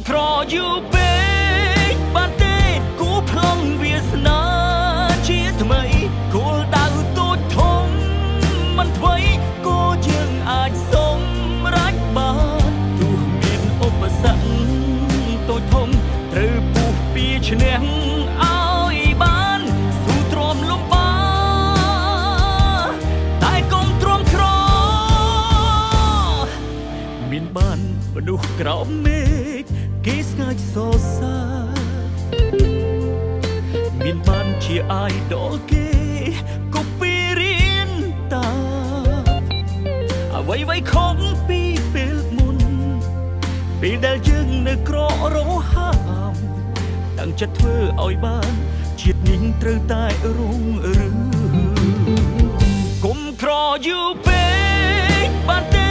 ក្រយូរពេកបានទេគូប្លង់វាសនាជាថ្មីគោលដៅតូចធំមិនថ្មីក៏យើងអាចសម្រេចបានទោះមានឧបសគ្គតូចធំត្រូវពុះពៀឈ្នះឲ្យបានស៊ូទ្រាំលំបាកតែកុំទ្រាំក្រ មានបានមនុស្សក្រោមមេឃគេស្ងាច់សរសើរមានបានជា idol គេកូពីរៀនតាមអ្វីអ្វីខំពីពេលមុន ពេលដែលយើងនៅក្ររហាមតាំងចិត្តធ្វើឲ្យបាន ជាតិនេះត្រូវតែរុងរឿង គុំក្រយូរពេកបានទេ។